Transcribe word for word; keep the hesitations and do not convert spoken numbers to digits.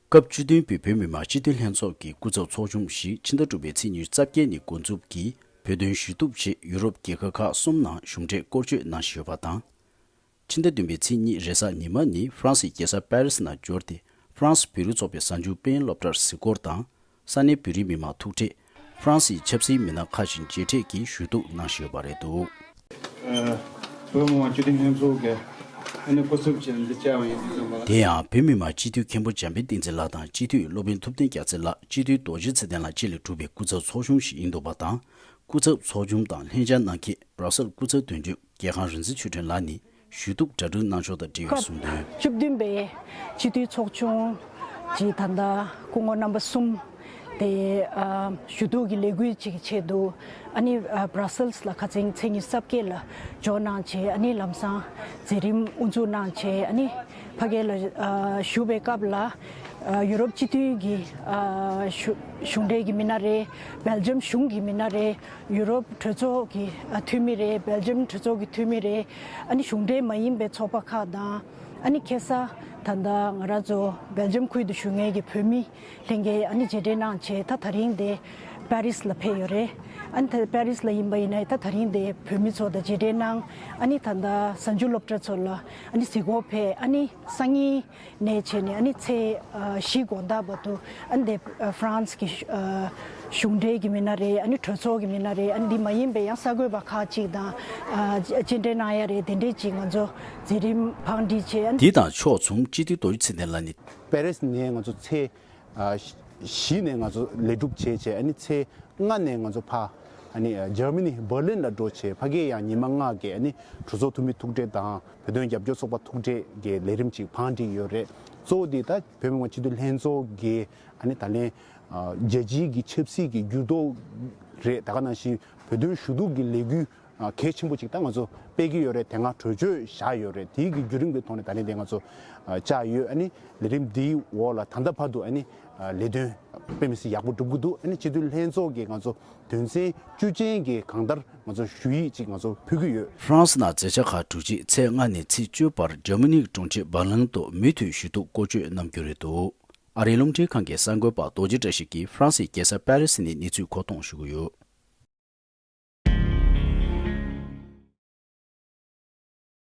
སྐབས་བཅུ་བདུན་པའི་བོད་མི་མང་སྤྱི་འཐུས་ལྷན་ཚོགས་ཀྱི་སྐུ་ཚབ་ཚོགས་ཆུང་ཞིག་ཕྱི་ཟླ་དྲུག་པའི་ཚེས་ཉི་ཤུ་རྩ་བརྒྱད་ཉིན་འགོ་འཛུགས་ཀྱིས་བོད་དོན་ཞུ་གཏུག་ཆེད་ཡུ་རོབ་རྒྱལ་ཁབ་ཁག་གསུམ་ནང་གཞུང་འབྲེལ་སྐོར་སྐྱོད་གནང་བཞིན་ཡོད་པ་དང་། ཕྱི་ཟླ་བདུན་པའི་ཚེས་གཉིས་རེས་གཟའ་ཉི་མ་ཉིན་ཧྥ་རན་སིའི་རྒྱལ་ས་པེ་རིས་ནང་འབྱོར་ཏེ། ཧྥ་རན་སི་བོད་རིགས་ཚོགས་པའི་གཟའ་མཇུག་སྤེན་སློབ་གྲྭར་གཟིགས་སྐོར་དང་། ས་གནས་བོད་རིགས་མི་མང་ཐུག་འཕྲད། ཧྥ་རན་སིའི་ཆབ་སྲིད་མི་སྣ་ཁག་ཅིག་མཇལ་འཕྲད་ཀྱིས་ཞུ་གཏུག་གནང་བཞིན་ཡོད་པ་རེད་འདུག། ཨ། བོད་མི་མང་སྤྱི་འཐུས་ལྷན་ཚོགས་ཀྱི་ཨ་ནི་སྐུ་ཚབ་ཅིག་འདི་བཅར་བ་ཡིན་ཟེར་བ་ལ། དེ་ཡང་བོད་མི་མང་སྤྱི་འཐུས་མཁན་པོ་འཇམ་དཔལ་བསྟན་འཛིན་ལགས་དང་སྤྱི་འཐུས་སློབ་དཔོན་ཐུབ་བསྟན་རྒྱ་མཚོ་ལགས། སྤྱི་འཐུས་རྡོ་རྗེ་ཚེ་བརྟན་ལགས་བཅས་ལས་གྲུབ་པའི་སྐུ་ཚབ་ཚོགས་ཆུང་ཞིག་ཡིན་འདུག་པ་དང་། སྐུ་ཚབ་ཚོགས་ཆུང་དང་ལྷན་བཅར་གནང་མཁན་སྦྲ་སེལ་སྐུ་ཚབ་དོན་གཅོད་རྒྱལ་ཁང་རིག་འཛིན་ཆོས་སྒྲོན་ལགས་ནས་ཞུ་གཏུག་གྲ་སྒྲིག་གནང་ཕྱོགས་དང་འབྲེལ་བའི་གསུངས་དོན། བཅུ་བདུན་པའི་སྤྱི་འཐུས་ཚོགས་ཆུང་གི་ད་ལྟ་སྐུ་ངོ་རྣམ་པ་གསུམ་དེ་ཨ་ཞུ་གཏུག་གི་ལས་འགུལ་ཅིག་གི་ཆེད་དུ་ཨ་ནི་ཨ་སྦྲ་སེལ་ལ་ཁ་སང་ཚེས་ཉི་ཤུ་རྩ་བརྒྱད་ལ་འབྱོར་གནང་བྱས། ཨ་ནི་ལམ་སང་མཛད་རིམ་དབུ་འཛུགས་གནང་བྱས། ཨ་ནི་ཕ་གི་ལ་ཨ་བཞུགས་པའི་སྐབས་ལ་ཨ་ཡུ་རོབ་སྤྱི་མཐུན་གྱི་ཨ་གཞུང་གཞུང་འབྲེལ་གྱི་མི་སྣ་རེད། སྦེལ་ཇམ་གཞུང་གི་མི་སྣ་རེད། ཡུ་རོབ་གྲོས་ཚོགས་ཀྱི་ཨ་འཐུས་མི་རེད། སྦེལ་ཇམ་གྲོས་ཚོགས་ཀྱི་འཐུས་མི་རེད། ཨ་ནི་གཞུང་འབྲེལ་མ་ཡིན་པའི་ཚོགས་པ་ཁག་དང་། ཨ་ནི་ཁ་སང་ད་ལྟ་ང་རང་ཚོ་སྦེལ་ཇམ་ཁུལ་དུ་བཞུགས་མཁན་གྱི་བོད་མི་ལྷན་རྒྱས་ཨ་ནི་མཇལ་འཕྲད་གནང་བྱས། ད་ད་རིང་དེ་པེ་རིས་ལ་ཕེབས་ཡོད་རེད། ཨ་ནི་ད་པེ་རིས་ལ་ཡིན་པ་ཡིན་ན་ད་ད་རིང་དེ་བོད་མི་ཚོ་དང་མཇལ་འཕྲད་གནང་། ཨ་ནི་ད་ལྟ་གཟའ་མཇུག་སློབ་གྲྭ་ཚོ་ལ་ཨ་ནི་གཟིགས་སྐོར་ཕེབས། ཨ་ནི་སང་ཉིན་ནས་བྱས་ནས་ཨ་ནི་ཚེས་ཨ་བཞི་དགོང་དག་བར་དུ་ཨ་ནི་དེ་ཨ་ཧྥ་རན་སི་གི་ཨ་གཞུང་འབྲེལ་གྱི་མི་སྣ་རེད། ཨ་ནི་གྲོས་ཚོགས་ཀྱི་མི་སྣ་རེད། ཨ་ནི་འདི་མ་ཡིན་པའི་ཡང་གསར་འགོད་པ་ཁག་ཅིག་དང་ཨ་མཇལ་འཕྲད་གནང་ཡ་རེད། དེ་འདྲས་ཅིག་ང་ཚོ་མཛད་རིམ་བང་སྒྲིག་བྱས། ཨ་ནི་འདི་དང་ཕྱོགས་མཚུངས་སྤྱི་འཐུས་རྡོ་རྗེ་ཚེ་བརྟན་ལགས་ནི། པེ་རིས་ནས་ང་ཚོ་ཚེས་ཨ་བཞི་ནས་ང་ཚོ་ལས་སྒྲུབ་བྱས་བྱས། ཨ་ནི་ཚེས་ལྔ་ནས་ང་ཚོ་ཕ་ཨ་ནི་ཨ་འཇར་མ་ནི་བྷར་ལིན་ལ་འགྲོ་བྱས། ཕ་གིར་ཡང་ཉི་མ་ལྔ་གི་ཨ་ནི་གྲོས་ཚོགས་འཐུས་མི་ཐུག་འཕྲད་དང་བོད་དོན་རྒྱབ་སྐྱོར་ཚོགས་པ་ཐུག་འཕྲད་ཀྱི་ལས་རིམ་ཅིག་བང་སྒྲིག་ཡོད་རེད། གཙོ་བོ་དེ་ད་བོད་མི་མང་སྤྱི་འཐུས་ལྷན་ཚོགས་ཀྱི་ཨ་ནི་ད་ལན་ཨ་རྒྱལ་སྤྱིའི་གི་ཆབ་སྲིད་ཀྱི་འགྱུར་ལྡོག་རེད། ད་ག་ནང་བཞིན་བོད་དོན་ཞུ་གཏུག་གི་ལས་འགུལ་ཨ་གལ་ཆེན་པོ་ཅིག་ད་ང་ཚོ་སྤེལ་གྱི་ཡོད་རེད། དེ་སྔ་གྲོས་ཆོད་བཞག་ཡོད་རེད། དེའི་གི་བརྒྱུད་རིམ་གྱི་ཐོག་ནས་ད་ལན་དེ་ང་ཚོ་ཨ་བཅར་ཡོད། ཨ་ནི་ལས་རིམ་འདིའི་འོག་ལ་ད་ལྟ་བར་དུ་ཨ་ནི་ཨ་ལས་དོན་དཔེ་མི་སྲིད་ཡག་པོ་སྒྲུབ་ཀྱི་འདུག། ཨ་ནི་སྤྱི་འཐུས་ལྷན་ཚོགས་ཀྱིས་ང་ཚོ་དོན་ཚན་བཅུ་ཅན་གྱི་གང་ལྟར་ང་ཚོ་ཞུ་ཡིག་ཅིག་ང་ཚོ་ཕུལ་གྱི་ཡོད། ཧྥ་རན་སི་ནང་མཛད་འཆར་ཁག་གྲུབ་རྗེས་ཚེས་ལྔ་ནས་ཚེས་བཅུ་བར་འཇར་མ་ནི་གྲོང་ཁྱེར་བྷར་ལིན་དུ་མུ་མཐུད་ཞུ་གཏུག་སྐོར་སྐྱོད་གནང་རྒྱུ་རེད་འདུག། ཨ་རིའི་རླུང་འཕྲིན་ཁང་གི་གསར་འགོད་པ་རྡོ་རྗེ་བཀྲ་ཤིས་ཀྱིས་ཧྥ་རན་སིའི་རྒྱལ་ས་པེ་རི་སི་ནས་གནས་ཚུལ་མཁོ་གཏོང་ཞུ་གི་ཡོད།